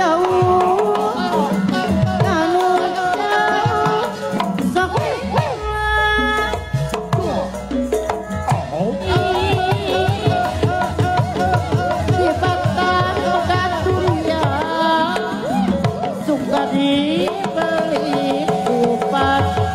Jauh anu jauh sok dibatan katurya suka dibeli kupat.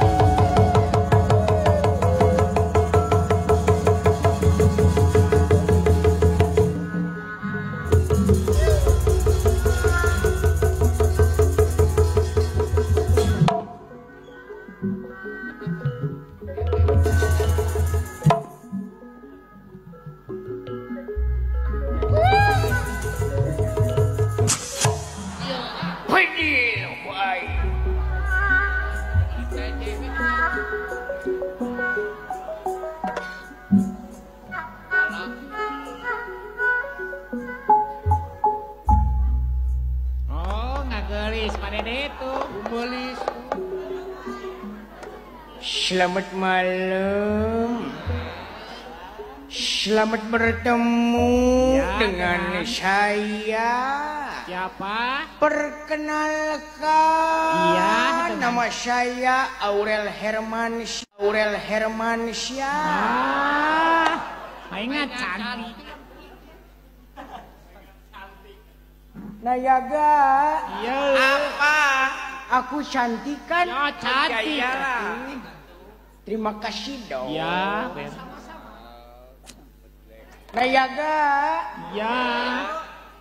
Selamat malam. Selamat bertemu ya, dengan saya. Siapa? Perkenalkan. Iya, nama saya Aurel Hermansyah. Aurel Hermansyah. Ah, ingat cantik. Nayaga. Iya. Apa? Aku cantik kan? Ya, cantik. Terima kasih dong. Ya. Nayaga. Ya.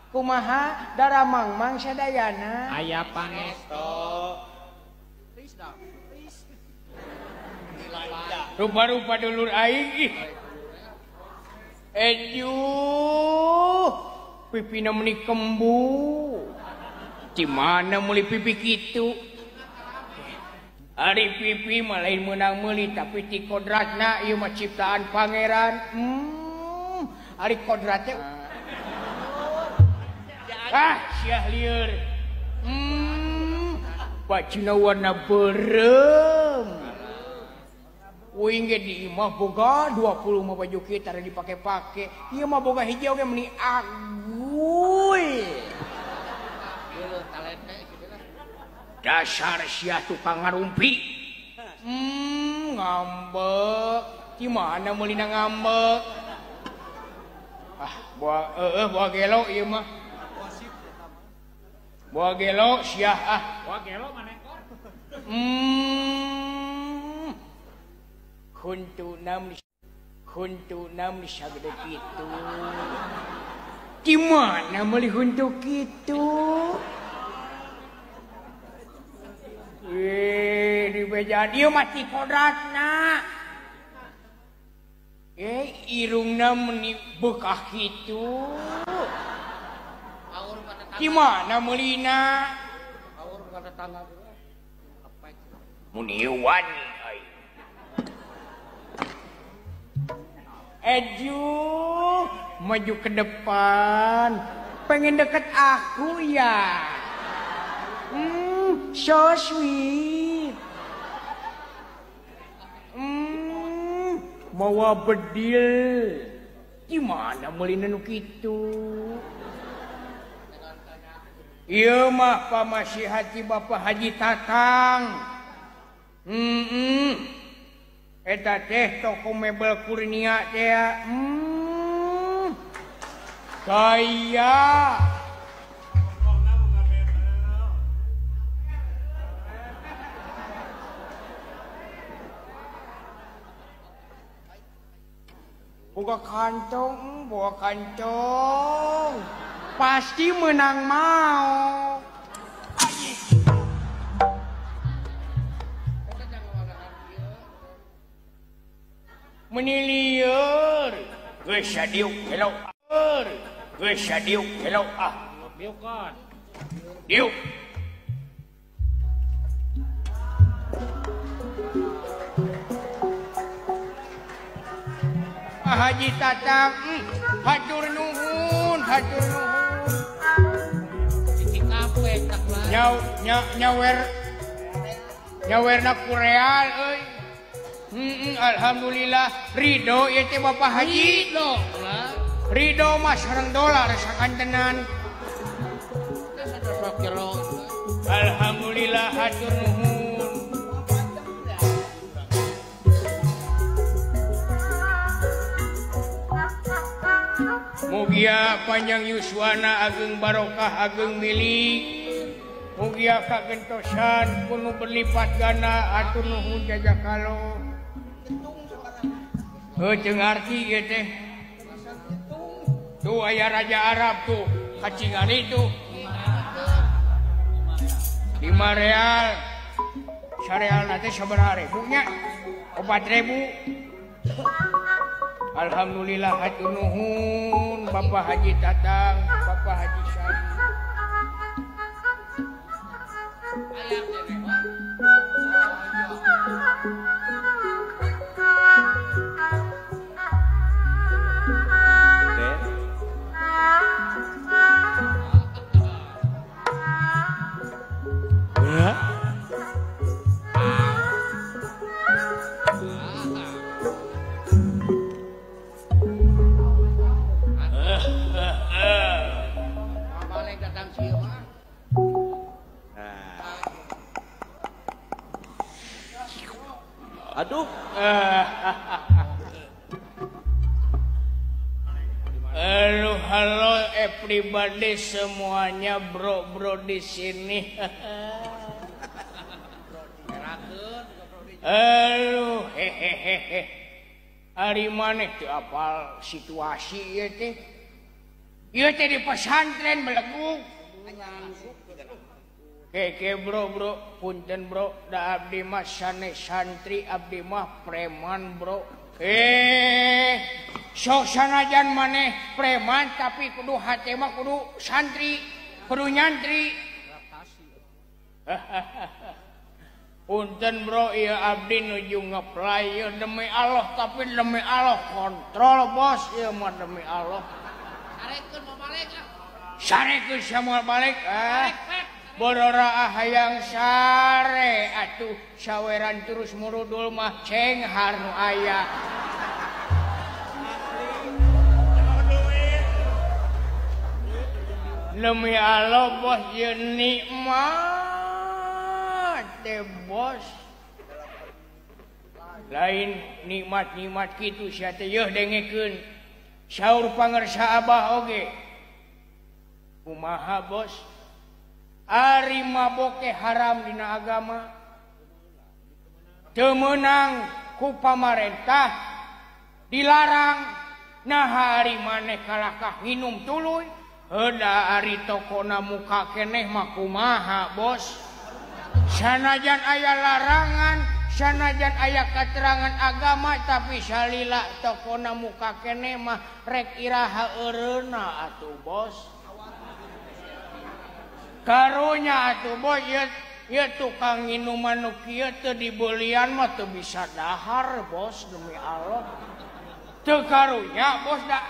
Kumaha daramang mang sadayana. Aya pangesto. Rupa-rupa dulur aing ih. Ejuh. Pipina meuni kembu. Di mana meuli pipi kitu? Ari pipi mah lain meunang meuli tapi ti kodratna ieu mah ciptaan pangeran. Ari kodrat teh ah sia lieur. Bajuna warna beureum. Uing ge di imah boga 20 mah baju kieu tara dipake-pake. Ieu mah boga hiji oge meuni aguy. Dasar sia tukang ngarumpi. Ngambek. Di mana meulina ngambek? Ah, buah buah gelo ieu mah. Buah gelo sia ah. Buah gelo manekor. Huntu nam sagede kitu. Di mana meuli huntu kitu? Di bejaan ieu mah ti kodratna. Irungna meuni beukah kitu. Di mana meulina? Aur ka tetangga. Muni wani aing. Ejuh, maju ke depan. Pengen deket aku ya. So sweet. Bawa bedil. Di mana meulina nu kitu? Ieu mah pamasihati Bapak Haji Tatang. Eta teh toko mebel Kurnia teh. Kaya. Boga kantong, boga kantong. Pasti menang mau. Meni lieur. Geus sadiuk gelo. Geus sadiuk gelo ah. Diuk kan. Diuk. Haji Tatang, hatur nuhun, hatur nuhun. Nyawer nyawerna kureal euy. Alhamdulillah ridho ieu teh Bapak Haji. Ridho lah. Ridho mah sareng dolar sakantenan. Jero. Alhamdulillah hatur nuhun. Mugia panjang yuswana ageng barokah ageng milik. Mugia kagentosan kuno berlipat ganda atur nuhun jajakalo. Heuh teu ngarti ieu teh. Tuh aya raja Arab tuh kacingan itu. 5 real. Sareal teh sabaraha ribu nya? 4.000. Alhamdulillah hatur nuhun Bapak Haji Tatang, Bapak Haji Syari. Aduh. Halo, halo everybody semuanya bro-bro di sini. Halo, hehehe. Ari maneh teu apal situasi ieu teh. Ieu teh di pesantren belegug. Keke bro bro, punten bro, da abdi mah sanes santri, abdi mah preman bro. Sok sanajan maneh preman tapi kudu hate mah kudu santri, kudu nyantri. Punten bro, ieu abdi nuju ngeplay ieu demi Allah, tapi demi Allah kontrol bos, ieu mah demi Allah. Sarekeun mau balik ah. Sarekeun samoal balik ah. Borora hayang sare atuh saweran terus murudul mah cenghar nu aya. Demi Allah bos ieu nikmat teh bos. Lain nikmat-nikmat kitu sia teh yeuh dengekeun. Saur pangersa Abah oge. Kumaha bos? Ari maboke haram dina agama. Teu meunang ku pamarentah dilarang. Nah ari maneh kalakah nginum tuluy. Heuda ari tokona muka keneh mah kumaha bos. Sanajan aya larangan, sanajan aya katerangan agama tapi salila tokona muka keneh mah rek iraha eureuna atuh bos. Karunya atuh bos ieu tukang minuman nu kieu teu dibeulian mah teu bisa dahar bos demi Allah. Teu karunya bos da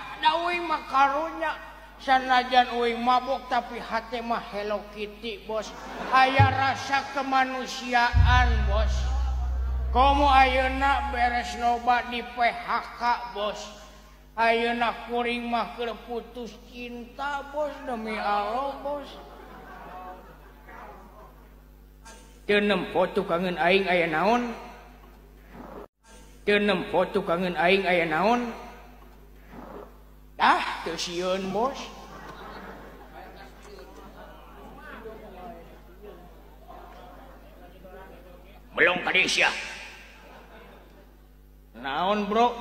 uing mah karunya. Sanajan uing mabok tapi hate mah Hello Kitty bos. Aya rasa kemanusiaan bos. Komo ayeuna beres loba di PHK bos. Ayeuna kuring mah keur putus cinta bos demi Allah bos. Teu nempo tukangeun aing aya naon? Teu nempo tukangeun aing aya naon? Dah teu sieun bos. Belum ka dieu sia. Naon bro?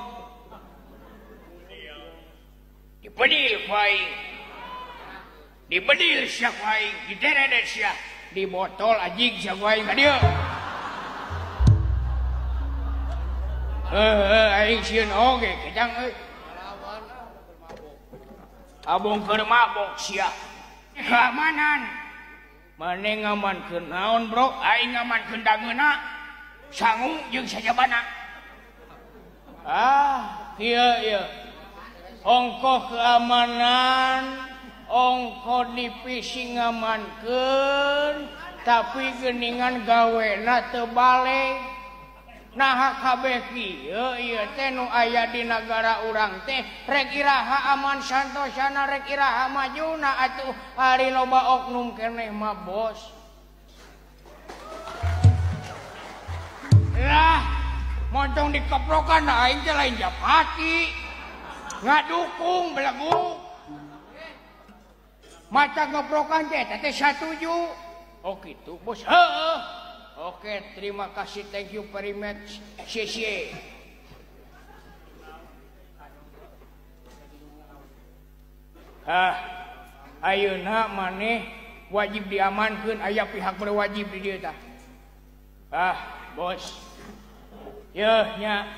Dibedil ku aing. Dibedil sia ku aing, dideredet sia. Di botol ajig sia ku aing ka dieu. Heuh aing sieun oge kejang euy. Abong keur mabok sia. Keamanan. Mane ngamankeun naon bro? Aing ngamankeun dangeuna. Sangu jeung sajabana. Ah, kieu ieu. Ongkoh keamanan, ongkoh divisi ngamankeun, tapi geuningan gawena teu balik. Nah kabeh kieu ieu teh nu aya di nagara urang teh rek iraha aman santosana rek iraha majuna atuh ari loba oknum keneh mah bos. Lah moncong dikeprokan aing teh lain japati. Ngadukung belegu. Maca ngeprokan teh eta teh satuju. Oh kitu bos. Heeh. Oke, terima kasih, thank you very much. Xie. Ah, ayeuna maneh wajib diamankeun, aya pihak berwajib di dieu tah. Ah, bos. Yeuh nya.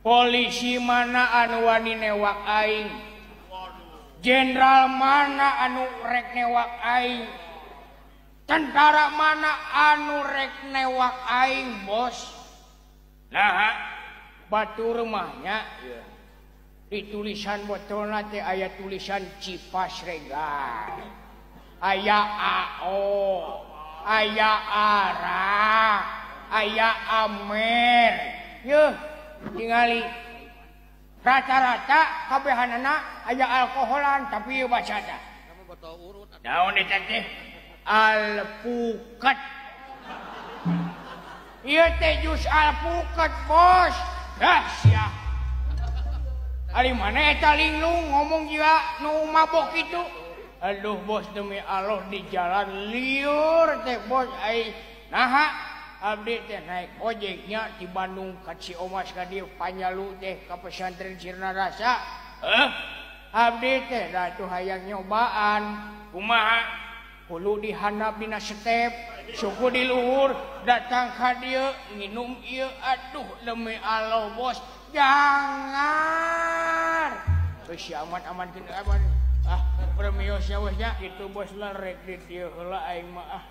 Polisi mana anu wani newak aing? Jenderal mana anu rek newak aing? Tentara mana anu rek newak aing bos? Nah, batu rumahnya di tulisan botolna teh aya tulisan Cipas Regar, aya AO, aya Arak, aya Amer. Yeuh, tingali rata-rata kabehanana aya alkoholan tapi ieu baca tah. Naon eta teh? Alpukat. Ieu teh jus alpukat bos. Dah sia. Ari mana eta linglung ngomong jiga nu mabok kitu. Aduh bos demi Allah di jalan liur teh bos ai. Naha abdi teh naik ojeknya di Bandung ka Ciomas ka dieu Panjalu teh ka pesantren Sirna Rasa. Heuh. Abdi teh da tuh hayang nyobaan. Kumaha? Hulu dihandap dina step, suku di luhur, datang ka dieu nginum ieu, aduh demi Allah bos, jangan. Geus si aman aman keun aman. Ah, permios nya weh nya kitu bos lah rek di dieu heula aing mah ah.